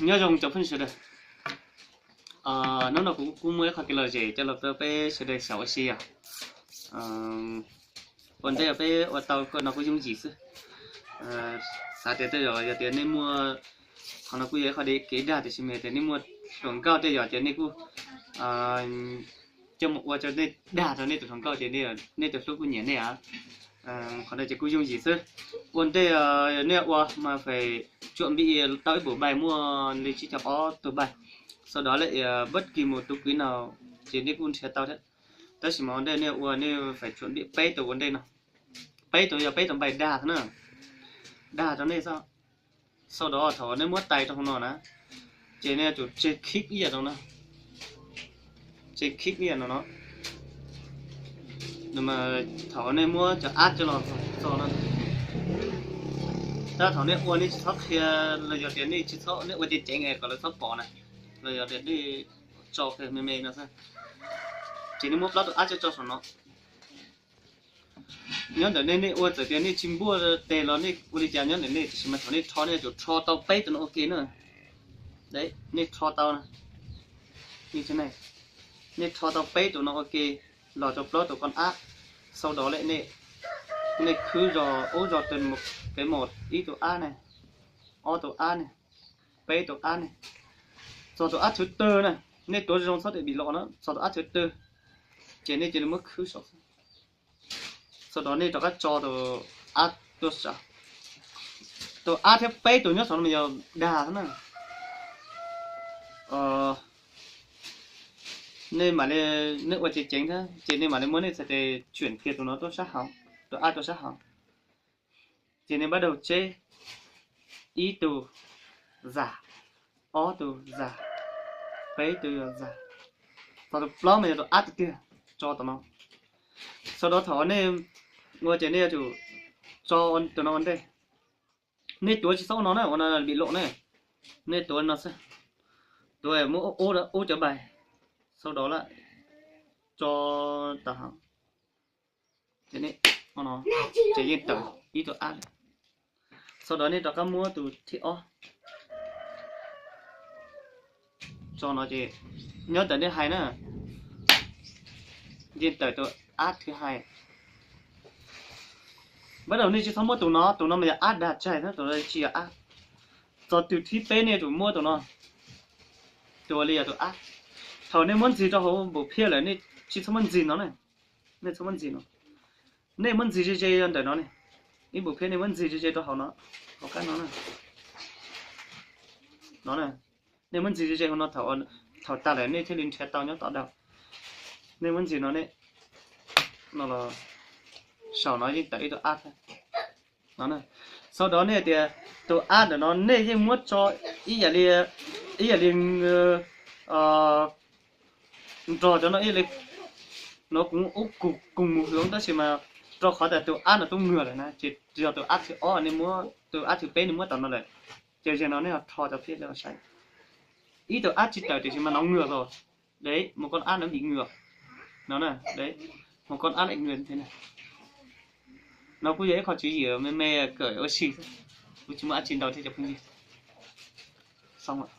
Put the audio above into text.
Nyob zoo cov phooj ywg sawv daws. Hnub no kuv kuj muaj ib qho kev lom zem coj los rau peb sawv daws xyaum ua si os. Ua ntej peb ua tau no kuj yooj yim xwb. Xav tias tej zaum yog tias nej muaj, qhov no kuj yog ib qho kev dag tiam sis mas tias nej muaj hluas nkauj tej yog tias nej kuj coj mus ua rau nej dag rau nej tus hluas nkauj ces nej tus hlub kuj nyiam nej. Qhov no ces kuj yooj yim xwb. Ua ntej nej ua mas fais tsuam npij tau ib puas npaij muaj li tsib caug ob tug npaij. Sau đó lawm bất kỳ một tú quỹ nào ces nej kuj nrhiav tau thiab. Tab sis mas ua ntej nej ua nej fais tsuam npij peb tus ua ntej no, peb tus yog peb tus npaij dag na, dag rau nej xwb. Sau đó thaum nej muab tais rau hauv no na, ces nej yuav tsum tseg khib ib yam no na, tseg khib ib yam no no. Thaum nej muab cov ab coj los txog no, tab thaum nej ua nej tsis txhob qhia, los yog tias nej tsis txhob, nej ua ceev ceev kom lawv txhob pom na, los yog tias nej tso me me no xwb, ces nej muab plaub tus ab coj tso saum no. Nyob ntawm nej, nej ua txawm tias nej tsis npuaj tes los nej ua li cas nyob ntawm nej, tiam sis mas thaum nej rho nej yuav tsum rho tau peb tus no ua ke na. Nej rho tau, nej rho tau peb tus no ua ke los rau plaub tus koj ab, sau đó lawm nej khwb zog ub zog tes, peb mus ib tus ab ne, ob tus ab ne, peb tus ab ne, txog tus ab thwv twg na, nej tuav zoo txhob tias bim los na, txog tus ab thwv twg ces nej cia li muab khwb saum xwb. Sau đó nej rov qab tso tus ab tuaj saum. Tus ab thiab peb tus nyob saum no mas yog dag xwb na. Nej mam li, nej ua ceev ceev thiab ces nej mam li muab nej txhais tes tsuam kiag tus no tuaj sab hauv, tus ab tuaj sab hauv. Ces nej bắt đầu tseb ib tug zam, ob tug zam, peb tug zam, txog tus plaub mas yog tus ab tiag tiag, tso tus no. Sau đó thaum nej ua ces nej yuav tsum tso tus no ua ntej. Nej tuav tsis txhob ua no na, ua no bim los na. Nej tuav no xwb, tuav muab ub cov npaij, sau đó lawm tso tau hauv. Ces yeej tawm ib tug ab lawm. Sau đó nej rov qab muab tus thib ob tso no ces nyob ntawm nej hais na, yeej tawm tus ab thwv hais. Bắt đầu nej tsis txhob muab tus no, tus no mas yog ab dag tsaig, tus no tsis yog ab. Txog tus thib peb nej yuav tsum muab tus no, tus uas li yog tus ab. Thaum nej muab ntxig rau hauv npum phiaj lawm nej tsis txhob muab ntxig no na. Nej txhob muab ntxig no, nej muab ntxig ze ze ntawm no ne. Ib npum phiaj nej muab ntxig ze ze rau hauv no, hauv qab no na. No, nej muab ntxig ze ze hauv no, thaum tag lawm nej thiaj li nrhiav tau nyob tom daws. Nej muab ntxig no ne, no los saum no yeej tawm ib tug ab thiab. No, sau đó nej tias tus ab ntawm no nej yeej muab tso ib yam li, ib yam li nrog cov no ib yam li, no kuv ub kuv kuv mus hwv tab sis mas rau qhov tias tus ab no twb muag lawm na, ces yog tus ab thib ob nej muab, tus ab thib peb nej muab tom no lawm, ces zaum no nej ho rho cov phiaj coj los saib. Ib tug ab tsis tawm tiam sis mas no muag los, đấy, một con át nó bị ngược, nó, đấy, một con át lại ngược thế này. No kuj yog ib qho tswv yim me me kawm ua si, kuv tsis muaj dab tsi ntau thiab cov phooj ywg. Xong rồi.